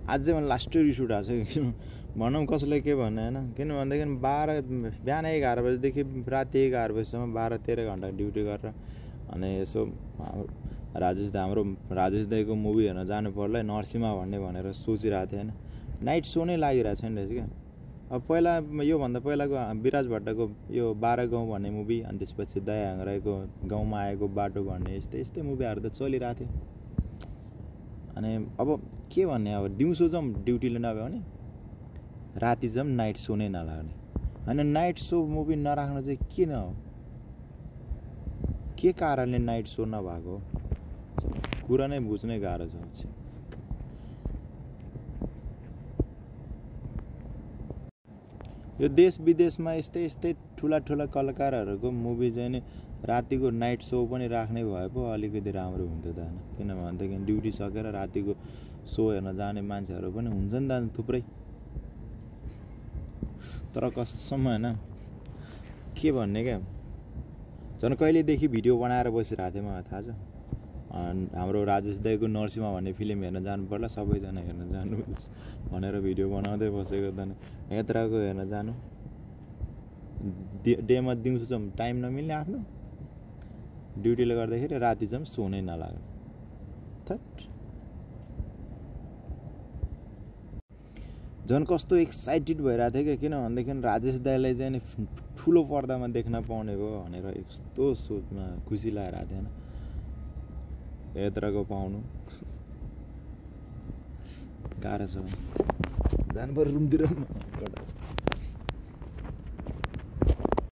आज चाहिँ मलाई लास्ट रिस उठाएको छ भनौँ कसैलाई के भन्ने होइन किन भनेदेखि 12 बिहान 11 बजेदेखि राति 11 बजीसम्म 12-13 घन्टा ड्युटी गरेर अनि यसो हाम्रो राजेश दाईको मुभी हेर्न जानु पर्ला नरसिंहा भन्ने भनेर सोचिरहेको थिएँ होइन नाइट सो नै लागिरहेको छैन रहेछ क्या अब पहिला योभन्दा पहिलाको विराज भट्टको यो 12 गाउँ भन्ने मुभी अनि त्यसपछि दया हाङराईको गाउँमा आएको बाटो भन्ने यस्तै मुभीहरू त चलिरहेको थियो अनि अब के भन्ने अब दिउँसो जाउँ ड्युटीले नभ्यो भने राति जाउँ नाइट सो नै नलाग्ने होइन नाइट सो मुभी नराख्नु चाहिँ किन हो के कारणले नाइट सो नभएको कुरा नै बुझ्नै गाह्रो छ यो देश विदेशमा यस्तै ठुला कलाकारहरूको मुभी चाहिँ नि रातिको नाइट सो पनि राख्ने भए पो अलिकति राम्रो हुन्थ्यो त होइन किनभनेदेखि ड्युटी सकेर रातिको सो हेर्न जाने मान्छेहरू पनि हुन्छ नि त थुप्रै तर कसम होइन के भन्ने क्या झन् कहिलेदेखि भिडियो बनाएर बसिरहेको थिएँ मलाई थाहा छ हाम्रो राजेश दाईको नरसिंहा भन्ने फिल्म हेर्न जानु पर्ला सबैजना हेर्न जानु भनेर भिडियो बनाउँदै बसेको त यात्राको हेर्न जानु डेमा दिउँसो चाहिँ टाइम नमिल्ने आफ्नो ड्युटीले गर्दाखेरि राति चाहिँ सो नै नलाग्ने थट झन् कस्तो एक्साइटेड भइरहेको थियो क्या किन भनेदेखि राजेश दाईलाई चाहिँ नि ठुलो पर्दामा देख्न पाउने भयो भनेर यस्तो सोचमा खुसी लागिरहेको थियो होइन यात्राको पाउनु गाह्रो छ जानु पर्यो रुमतिर